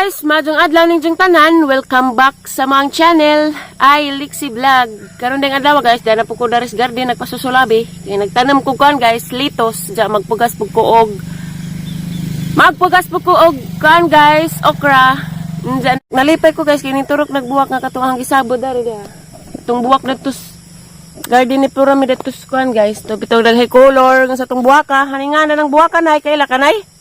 Guys, maayong adlaw ninyong tanan. Welcome back sa among channel, ay Lixie Vlog. Karon ding adlaw, guys, dana po ko daris garden nagpasusulabi. Kay nagtanam ko kuan, guys, litos, diya magpugas pug ko og kuan, guys, okra. Diyan, nalipay ko, guys, kay ning turok nagbuwak nga katong ang gisabot dari diha. Itong buwak didto garden ni Flora mi didto kuan, guys. To bitaw daghay color nga sa tong buwaka, haninga na ng buwaka nay kaila kanay.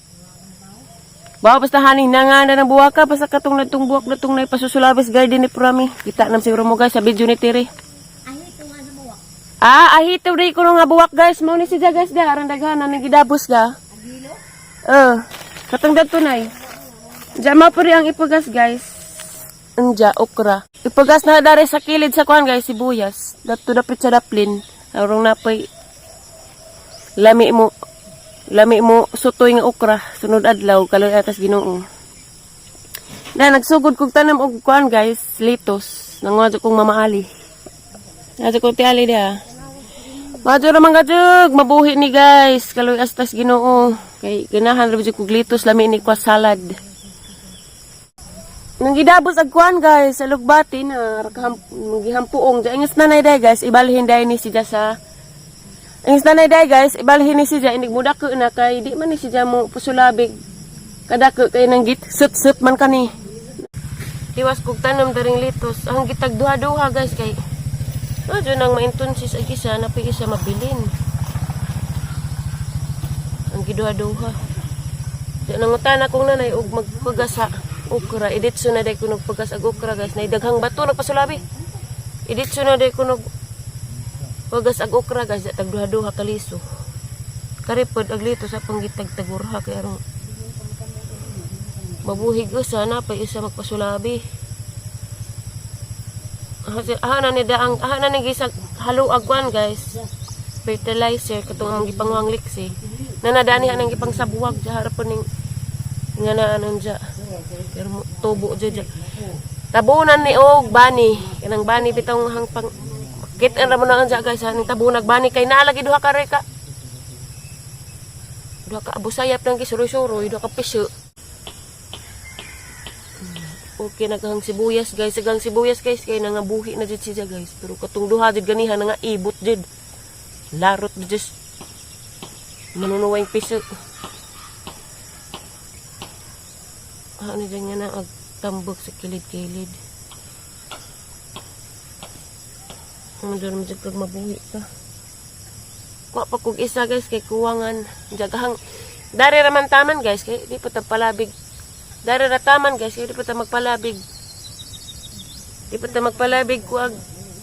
Ba basta hani na nga na ng buwaka basta katong natong buwak natong nay pasusulabis garden ni Prami. Kita nam siguro mo, guys, sa video ni Tiri. Ahito nga sa buwak. Ah, ahito ri ko nga buwak, guys. Mao ni siya, guys, da aron daghan na gidabos ga. Agilo? Eh, katong dadto nay. Diya ma po ri ang ipagas, guys. Anja okra. Ipagas na dari sa kilid sa kuan, guys, sibuyas. Dadto dapit sa daplin. Arong napay lami mo sutoy nga okra sunod adlaw kaloy atas Ginoo. Na nagsugod kog tanam og kuan, guys, litos. Nanguha kong mamaali. Ngadto kong tiali diha. Madyo ra man gajug, mabuhi ni, guys. Kaloy astas Ginoo. Kay ganahan ra jud kog litos, lami ni kwa salad. Nang gidabos ag kuan, guys, sa lugbati na rakaham gihampuong di ingas nanay day, guys, ibalhin day ni siya sa Ingas nanay day, guys, ibalhin ni siya inig mudako na kay di man ni siya mo pusulabig kadako kay nang git sut-sut man kani. Tiwas kog tanom daring litos, ang gitag duha-duha, guys, kay medyo nang maintunsis ag isa na isa mabilin. Ang giduha-duha. Di nangutan akong nanay og magpagas sa okra. Iditso na day ko nagpagas ag okra, guys. Nay daghang bato nagpasulabi. Iditso na day ko nag pagas ag okra, guys. Tag duha-duha kaliso. Karipod ag lito sa panggitag tagurha kay arong mabuhig usa na pa isa magpasulabi. Ah, na ni daang ah na ni gisag halo agwan, guys. Fertilizer katong among gipanguhang liksi. Nanadani anang gipang sabuwag sa harapan ning nga na anon dya. Pero mo, tubo dya dya. Tabunan ni og bani. Kanang bani bitong hang pang Kit ra mo na dya, guys, ha. Ning tabunag bani kay naa lagi duha ka reka. Duha ka abusayap nang gisuroy-suroy, duha ka piso. Okay, naghang sibuyas, guys. Agang sibuyas, guys, kay nangabuhi na jud siya, guys. Pero katong duha jud ganiha nga ibot jud. Larot jud. Manunuway piso. Ano dyan nga na agtambok sa kilid-kilid. Ano doon mo kag mabuhi ka. Kuha pa kog isa, guys, kay kuwangan. Jagahang dari raman taman, guys, kay di pa ta palabig. Dari ra taman, guys, kay di pa ta magpalabig. Di pa ta magpalabig kuag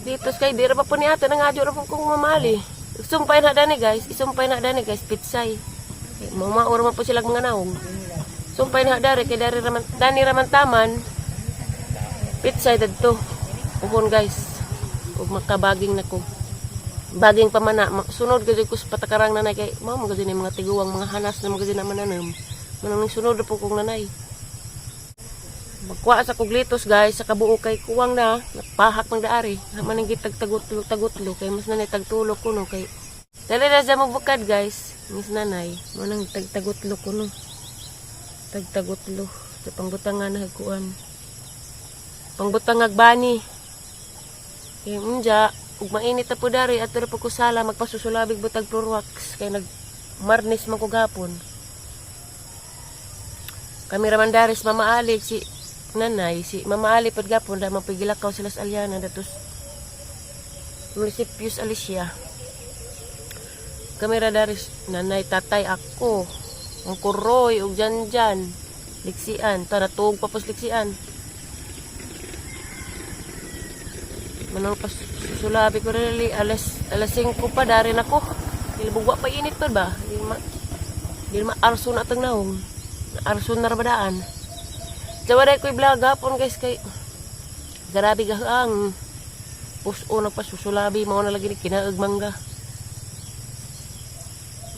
dito kay di ra pa po ni ato nangadyo ra po kong mamali. Sumpay na dani, guys, isumpay na dani, guys, pitsay. Mamaor man po sila mga naong. Sumpay na dari kay dari raman dani raman taman. Pitsay dadto. Uhon, guys. Ug makabaging na ko. Baging pa man na sunod gud ko sa patakarang nanay kay mao mo gud ni mga tiguang mga hanas na mga na mananam. Manang sunod na po kong nanay. Magkuha sa kuglitos, guys, sa kabuo kay kuwang na pahak mang daari. Man ang gitag tagutlo tagutlo kay mas nanay tagtulog ko no kay dali na siya mabukad, guys. Mis nanay, manang tagtagutlo ko no. Tagtagutlo sa pangbutangan na hagkuan. Pangbutang bani. Kay unja, ug mainit na po dari ato ra po ko sala magpasusulabig butag floor wax kay nag marnis man ko gapon. Kami raman daris Mama Ali, si nanay, si Mama Ali pud gapon da mapigilakaw sila sa Aliana datos munisipios Alicia. Kami ra daris nanay, tatay, ako, ang kuroy ug jan-jan. Liksian, tara tuog pa pos liksian. Manang pas sulabi ko rin alas alas 5 pa dari nako. Dilbugwa pa init pa ba? Di ma arso na atang naong. Arso na rabadaan. Jawa dai ko'y vlog hapon, guys, kay grabe ang puso nagpasusulabi mao na lagi ni kinaag mangga.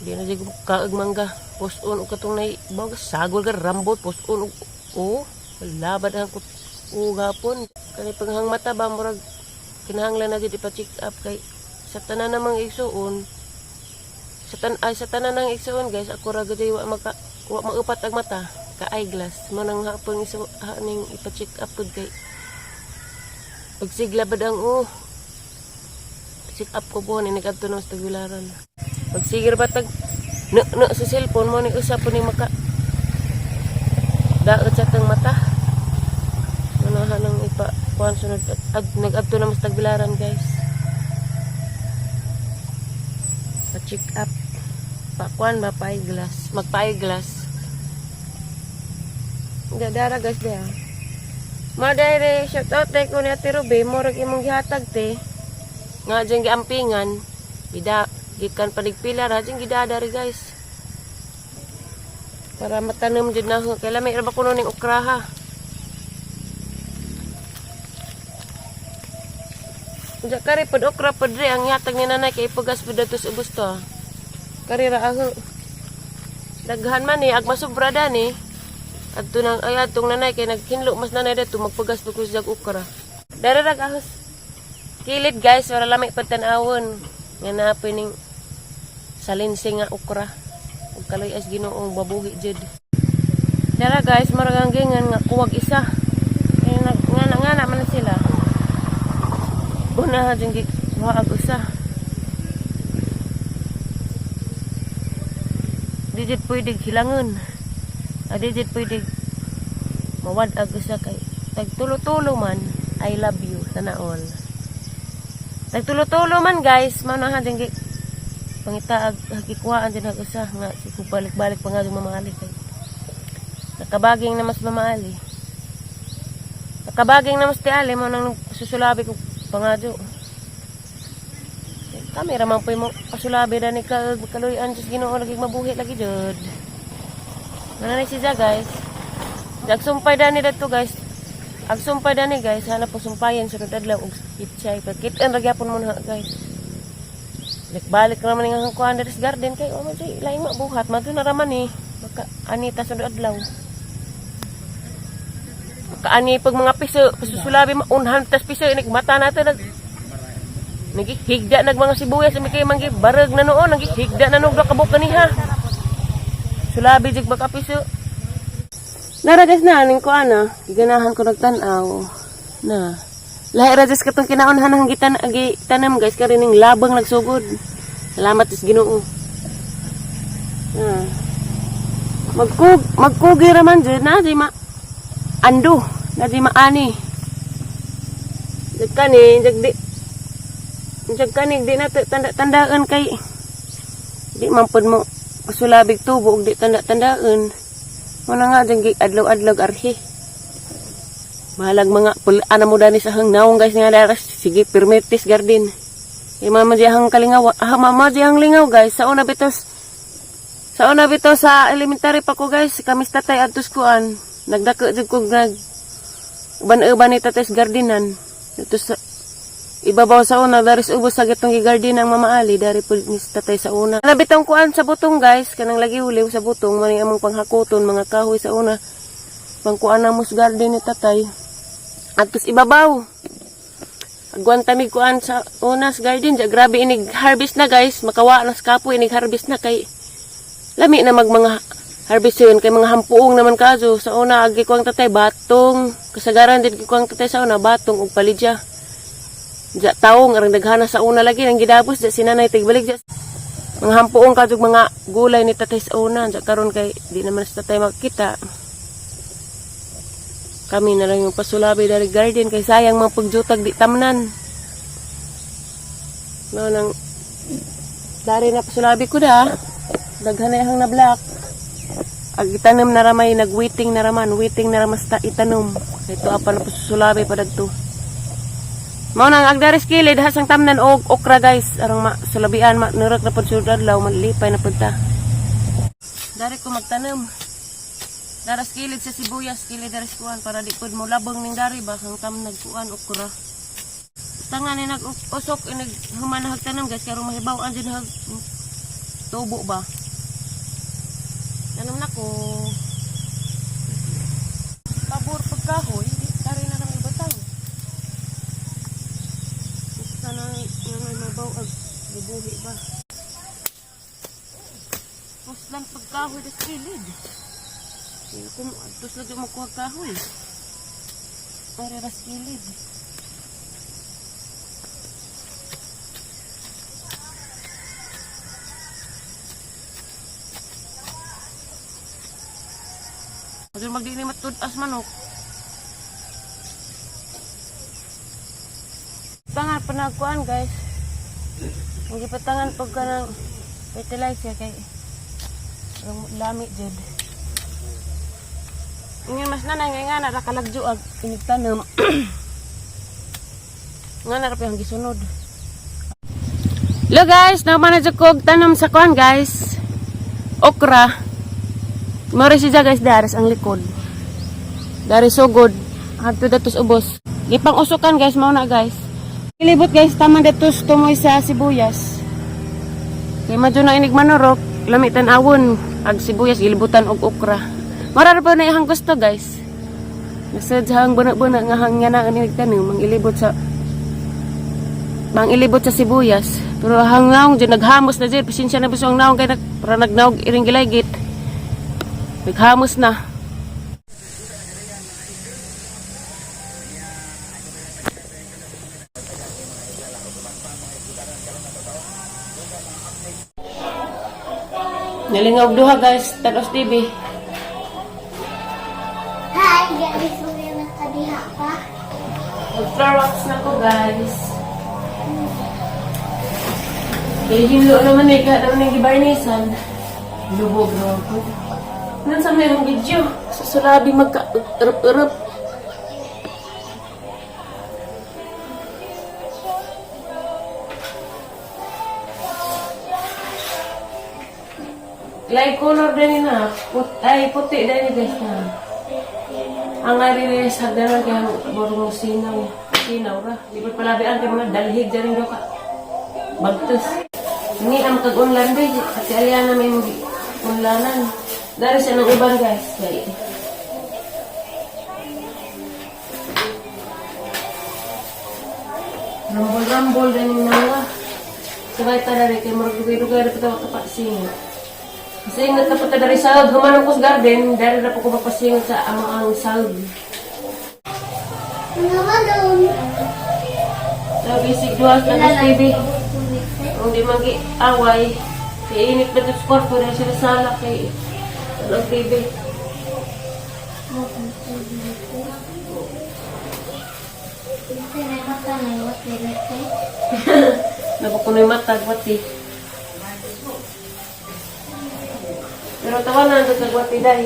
Di na jud kaag mangga. Puson og katong nay baga sagol ka rambot puson og oh labad ang kut o gapon. Kani paghang mata ba murag kinahanglan na jud ipa-check up kay sa tanan namang igsuon sa tan ay sa tanan ng igsuon, guys, ako ra gud wa maka wa maupat ang mata. Ka eyeglass mo nang hapon iso ning ipa-check up pud kay pagsigla bad ang oh. Check up ko buwan ni nag-adto na sa Tagbilaran. Pagsigir ba tag no, no, sa cellphone mo ni usa po ni maka daot sa tang mata. Manahan ang ipa kuan sunod ag, nag-adto na mas Tagbilaran, guys. Pa-check up. Pa kuan ba pa eyeglass, magpa-eyeglass. Dara, guys, dia. Ma dire, shout out tay ko ni Ate Ruby, murag imong gihatag te. Nga dyan giampingan, bida gikan paligpila ra dyan gidadari, guys. Para matanom jud na ako. Kay lami ra ba kuno ning okraha. Diya kari pod okra pod re ang yatag ni nanay kay ipagas pod dato sa ubos to. Kari ra ako. Daghan man ni ag masubra dani. Adto nang ay atong nanay kay naghinlo mas nanay dato magpagas pud ko sa okra. Dara ra ahos. Kilid, guys, wala lami pud tan-awon. Nga naa po ning salinsi nga okra. Ug kaloy as Ginoong babuhi jud. Dara, guys, murag ang gingan nga kuwag isa. Kay nag ngana ngana man na sila. Una jud gikuha ag usa. Di jud pwede hilangon. Di jud pwede mawad ag usa kay tagtulo-tulo man. I love you sana all. Tagtulo-tulo man, guys, mao na jud pangita ag gikuhaan din ag usa nga si balik-balik pa nga yung mamali kay nakabaging na mas mamali. Nakabaging na mas tiali mo nang susulabi ko pangadyo. Kami ramang po mo pasulabi na ni ka kaluyan sa Ginoo lagi mabuhi lagi jud. Mana ni siya, guys. Agsumpay dani dadto, guys. Agsumpay dani, guys, hanap po sumpayan sunod adlaw og pichay. Pagkit-an ra gyapon mo na, guys. Balik-balik raman nga kuan diri sa garden kay o man jay laing mabuhat madto na raman ni. Maka ani ta sunod adlaw. Makaani pag mga piso, pasusulabi maunhan tas piso inig mata nato nagihigda nag mga sibuyas ami kay manggi barag na noon nagihigda na nog kabuk kaniha. Sulabi jud baka piso. Nara, guys, na ning ko ana, giganahan ko nagtan-aw. Na. Lahi ra jud katong kinaunhan ang gitan gitanam, guys, kari ning labang nagsugod. Salamat sa Ginoo. Na. Magkugi ra man jud na di ma ando, na di maani. Jag kani, jag di jag kani di na tanda tandaan kay di man pud mo pasulabig tubo ug di tanda-tandaan. Muna nga dyan adlaw-adlaw arhi. Mahalag mga pulaan mo dani sa hang naong, guys, nga daras sige permitis garden. Kay mama di hang kalingaw, ah, mama di hang lingaw, guys. Sa una bitaw sa elementary pa ko, guys, kami sa tatay adtos kuan. Nagdako jud ko nag uban-uban ni tatay sa gardenan. Dito sa ibabaw sa una dari sa ubos sa gitong garden ang Mama Ali dari pud ni sa tatay sa una. Nabitong kuan sa butong, guys, kanang lagi uliw sa butong man among panghakuton mga kahoy sa una. Pangkuan na mo sa garden ni tatay. Adtos ibabaw. Agwan tamig kuan sa una sa garden, ja, grabe inig harvest na, guys, makawa na sa kapoy inig harvest na kay lami na mag mga harvest yun kay mga hampuong naman kaso sa una agi ko ang tatay batong kasagaran din ko ang tatay sa una batong ug palidya. Ja taong arang daghana sa una lagi nang gidabos ja sinanay tigbalik ja mga hampuong kadtog mga gulay ni tatay sa una. Ja karon kay di naman sa tatay makita. Kami na lang yung pasulabi dari garden kay sayang mga pagjutag di tamnan. No nang dari na pasulabi ko da. Daghan na ihang na black. Ag itanom na ramay nagwaiting na raman, waiting na raman sa itanom. Ito apa na pasusulabi pa dagto. Mao nang agdaris kilid hasang tamnan og okra, guys. Arang ma sulabian ma nurak na pud sud adlaw malipay na pud ta. Dari ko magtanom. Daras kilid sa sibuyas, kilid daras kuan para di pud mo labang ning dari ba kang tamnag kuan okra. Tanga ni nag usok inig human na hagtanom, guys, karon mahibaw an jud hag tubo ba. Tanom na ko. Pabor pagkahoy, di tari na lang ibatang. Sana yung may mabaw ag bubuhi ba. Puslan pagkahoy des kilid. Kung tos lagi mo kuha kahoy. Are ras kilid. Kasi magdini matud as manok. Pangar panagkuan, guys. Ang gipatangan pag kanang fertilizer kay lami jud. Ngayon mas nanay nga nga na kalagjo ag inigtanom. Nga na ra pa yung gisunod. Hello guys, naman na jud ko og tanom sa kuan, guys. Okra. Mao siya guys, dares ang likod. Dari sugod. Hadto datos ubos. Gipang usukan guys, mao na guys. Kilibot guys, tama datos tumoy sa sibuyas. Kay madyo na inig manurok, lami tan-awon ag sibuyas gilibutan og okra. Mara ra pa na ihang gusto guys. Nasadya ang buna-buna nga hangya na inig tanom, mang ilibot sa sibuyas. Pero hangnaong dyan, naghamos na dyan. Pasensya na biso ang naong kay nag, para nagnaog iring gilaygit. Naghamos na. Nalingaw duha guys, talos TV. Hi, guys. May nakadiha pa. Mag-floor wax na ko guys. Kaya hinlo naman eh, kaya naman yung gibarnisan. Lubog naman ko. Nan sa mayroong video, sa sulabi magka-erup-erup. Light color din na. Ay, puti din guys na. Ang ari sa hagdanan kaya borong sinaw. Sinaw ra. Di pa palabi ang kay mga dalhig dyan daw ka. Bagtas. Ni ang kag-unlan bay. Ate Aliana may mga unlanan. Dari siya ng uban guys. Kay. Rambol-rambol din yung nawa. Sabay ta dari kay murag dugay-dugay ra pa ka singot. Singot na po ta dari sa humanong ko sa garden, dari ra po ko mapasingot sa amo ang salg. Mga balon. So, basic duha sa TV. Kung di magi away, kay init na sa kwarto dahil sila sala kay ang TV. Napakunoy mata, gwati. Pero tawa na ang kagwati dahil.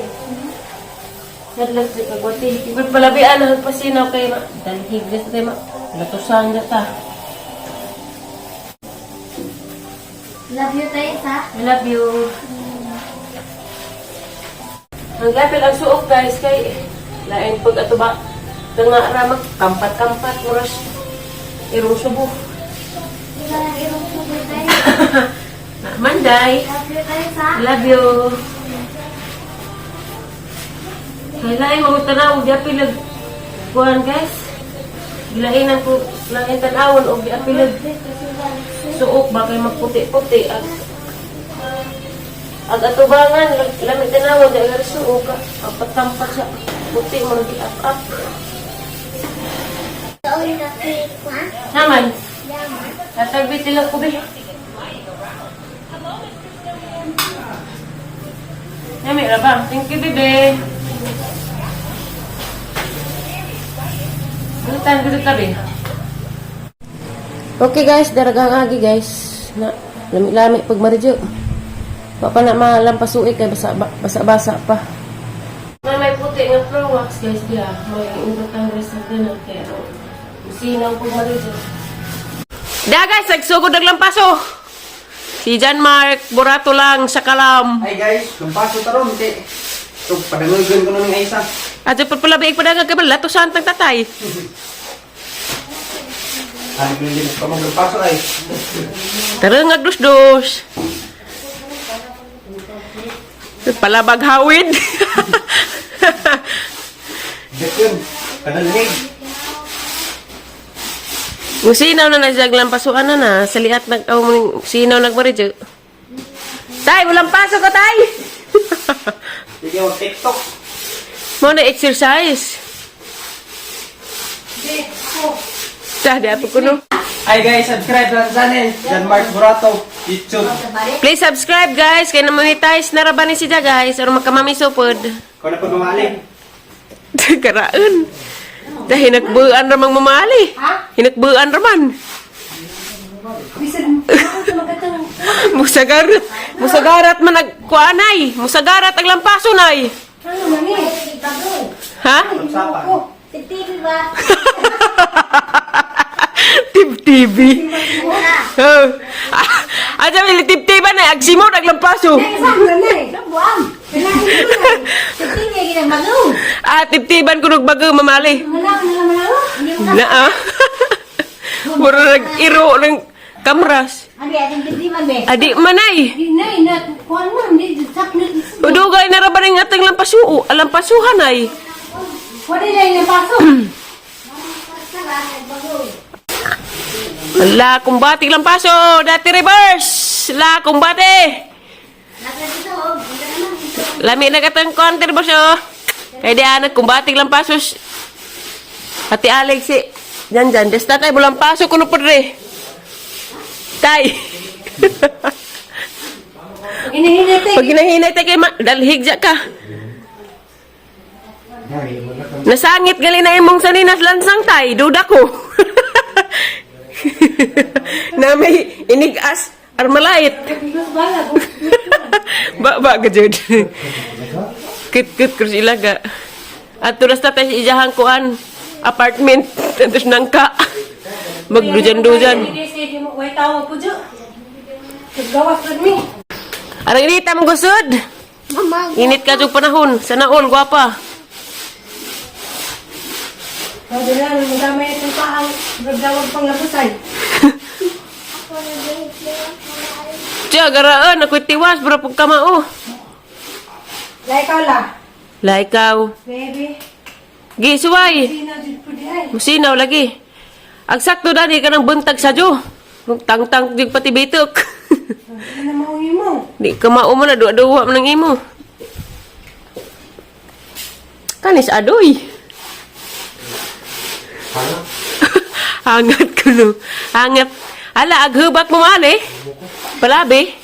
Nadlag sa kagwati. Ibig palabian ang pasinaw kay ma. Dalhig na sa tayo ma. Latusan na ta. Love you tayo sa. I love you. Ang gapil ang suok guys kay lain pag ato ba nga ra magkampat-kampat muras irong subo. Irong subo tayo. Manday. Love you tayo sa. I love you. Kay lain mo tanaw giapil ag kuan guys. Gilainan ko lain tan-awon og giapil ag suok ba kay magputi-puti ag ag atubangan lami tan-awon di agar suok kapat-kampat sa puti mo gi up-up. Kaoy na cake, ma. Naman, Yama. tatagbi tila ko be. Yami ra ba? Thank you, bebe. Ano tayo dito tabi? Okay guys, daragang agi guys. Na lami-lami pag maridyo. Pa pa na malampasuik kay basa basa-basa pa. May puti nga floor wax guys diya. May indotang recipe na kay ano. Sinaw pag maridyo. Da guys, nagsugod naglampaso. Si John Mark, burato lang sa kalam. Hi guys, lumpaso taron kay Ito, padangugan ko na ng Aisa. At pa pala biig pa kay latusan tang tatay. Ay, hindi pa maglumpaso ay. Tara nga dus-dus. Palabag hawid. Bet yun, padalhig. Sinaw na nasiyag lampasuan na na. Sa liat nag oh, sinaw nagmaridyo. Tay, walang pasok ka, tay! Sige, wag TikTok. Mo na exercise. Ta, di apo kuno. Hi guys, subscribe lang sa channel. John Mark Burato, YouTube. Please subscribe, guys, kay na-monetize na ra ba ni siya, guys, aron makamamiso pod. Kung na pagmamali. Karaan. Dahil hinakbuan ramang mamali. Ha? Hinakbuan raman. Bisan, ako sa magatang. Musagarat. Musagarat man nagkuanay. Musagarat ang lampaso nay. Ano man eh? Ha? Usapan. TV ba? Tip TV. Oh. Ah, sabi, tip TV na agsimot ang lampaso. Saan na eh? Buang. Kailangan ko na eh. Sa TV ginamagaw. Ah, tip-tiban ko nagbago mamali. Wala ka na naman ako. Na ah. Mura nag-iro ng kamras. Ano yan? TV man be. Adi manay. Di na eh, na, kuwan man, di, saknot. Udugay na ra ba ning atang lampasu? Lampasuhan ay. Wala na yung paso. La kumbati lampaso, dati reverse. La kumbate. Lami na katang konti reverse oh. Kay di anak kumbati lampaso. Ati Alex si Jan jan, desta tay bulang paso kuno podre. Tay. Ginahinay tayo. Pag ginahinay tay kay dalhig ja ka. Nasangit gali na imong saninas lansang tay, duda ko. Na may inigas armalait. Bala, Ba ba ka jud. Kit kit krus ilaga. At turas ta tay sa ijahang kuan apartment terus nangka. Magdujan-dujan. Hindi, way tao po dyan. Naggawas na mi. Arang init ang gusod. Mama. Init ka jud panahon. Sana all gwapa. Pwede lang, madamay itong paang. Nagdawag pang labusay. Tiya, garaan, ako'y tiwas, bro, pagkamao. La ikaw la. La, ikaw. Baby. Gisuway. Hindi na dyan po di ay. Musinaw lagi. Ang sakto dani ka ng buntag sa jo. Tangtang jud pati bitok. Hindi na mauwi mo. Di ka mao mo na duwa-duwa man ang imo. Kanis adoy. Hangat ko no. Hangat. Ala, aghubat mo mali. Palabi.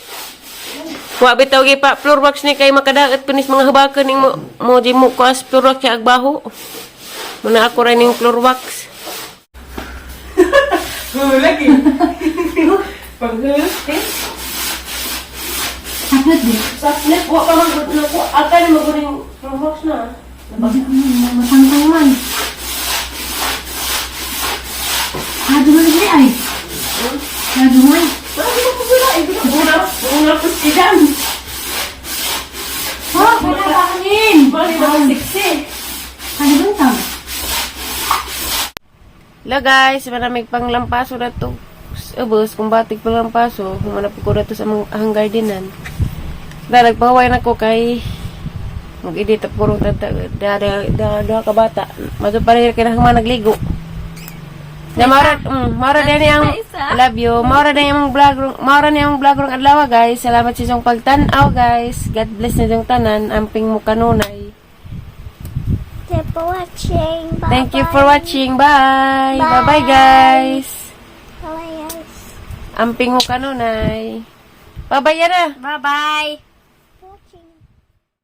Wa bitaw gi pa floor wax ni kay makadaot kunis mga hubakan ning mo mo di mo kuas floor wax ya agbaho. Muna ako rin ning floor wax. Lagi. Pag Saknot di. Saknit, wa pa man gud na ko. Ata ni maguring floor wax na. Matangtang man. Adumay di ay. Adumay. Wala ko wala eh. Una, una ko sidan. Oh, wala pa kanin. Bali ba sexy? Ano buntag? La guys, maraming panglampaso na to. Ubos, kung batik panglampaso, humanap ko na to sa mga ahang gardenan. Da, nagpahaway na ko kay mag-edit at purong tata, da, da, da, da, ka bata. Maso pa rin kinahangman nagligo. Na maura, maura din ang love you. Maura din ang vlog, maura din ang vlog rong adlaw guys. Salamat sa inyong pagtan-aw guys. God bless na inyong tanan. Amping mo kanunay. Thank you for watching. Bye. Thank you for watching. Bye. Bye-bye guys. Bye guys. Amping mo kanunay. Bye-bye na. Bye bye.